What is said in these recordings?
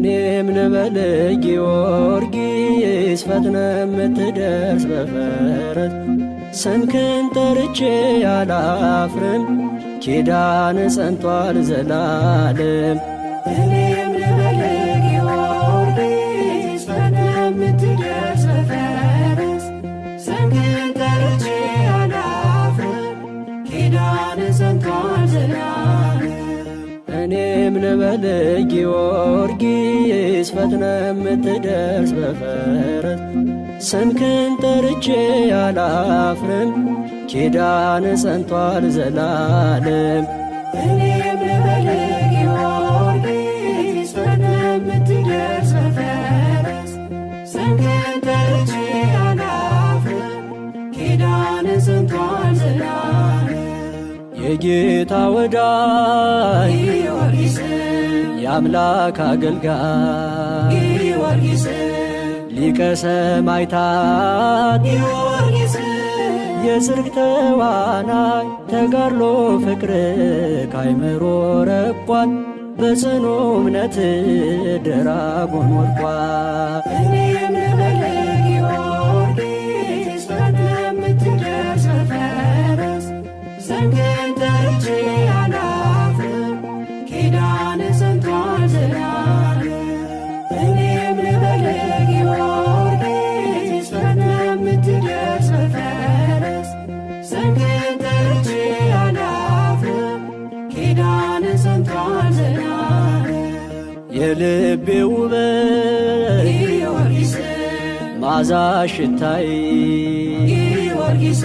እኔም ልበል ጊዮርጊስ ፈጥነ የምትደርስ በፈረስ፣ ስምህን ጠርቼ አላፍርም፣ ኪዳን ጸንቷል ዘላለም። እኔም ልበል ጊዮርጊስ ፈጥነህ የምትደርስ በፈረስ፣ ስምህን ጠርቼ አላፍርም፣ ኪዳን ጸንቷል ዘላለም። እኔም ልበል ጊዮርጊስ ፈጥነ የምትደርስ በፈረስ፣ ስምህን ጠርቼ አላፍርም፣ ኪዳን ጸንቷል ዘላለም። እኔም ልበል ጊዮርጊስ ፈጥነህ የምትደርስ በፈረስ፣ ስምህን ጠርቼ አላፍርም፣ ኪዳን ጸንቷል ዘላለም። የጌታ ወዳጅ ጊዮርጊስ፣ የአምላክ አገልጋይ ጊዮርጊስ፣ ሊቀ ሰማዕታት ጊዮርጊስ፣ የጽድቅ ተዋናይ፣ ተጋድሎ ፍቅር ካይምሮ ረቋል፣ በጽኑ እምነት ደራጎን ወድቋል። እኔም ልበል ጊዮርጊስ ፈጥነህ የምትደርስ በፈረስ፣ ስምህን ጠርቼ አላፍርም፣ ኪዳን ጸንቷል ዘላለም። እኔም ልበል ጊዮርጊስ ፈጥነህ የምትደርስ በፈረስ፣ ስምህን ጠርቼ አላፍርም፣ ኪዳን ጸንቷል ዘላለም። የልቤ ውበት ጊዮርጊስ፣ ማዛ ሽታይ ጊዮርጊስ፣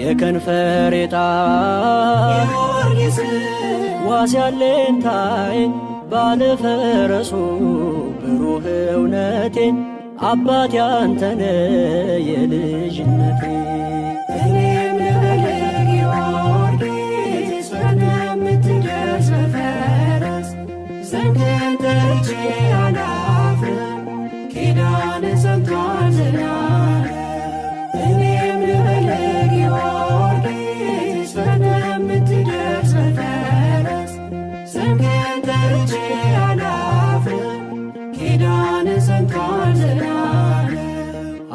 የከንፈሬ ጣዕም ጊዮርጊስ፣ ዋስ ያለኝታዬ፣ ባለፈረሱ ብሩህ እውነቴ፣ አባት ያንተነ የልጅነቴ። እኔም ልበል ጊዮርጊስ ፈጥነህ የምትደርስ በፈረስ፣ ስምህን ጠርቼ አላፍርም፣ ኪዳን ጸንቷል ዘላለም። እኔም ልበል ጊዮርጊስ ፈጥነህ የምትደርስ በፈረስ፣ ስምህን ጠርቼ አላፍርም፣ ኪዳን ጸንቷል ዘላለም።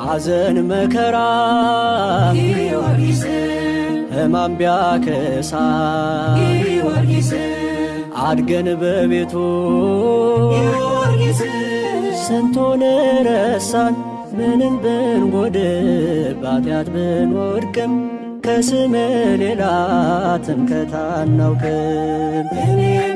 ሐዘን መከራ ጊዮርጊስ፣ ሕማም ቢያከሳ ጊዮርጊስ፣ አድገን በቤቱ ጊዮርጊስ፣ ስንቱን ረሳን። ምንም ብንጎድል ባጢአት ብንወድቅም ከስም ሌላ ትምክህት አናውቅም። እኔም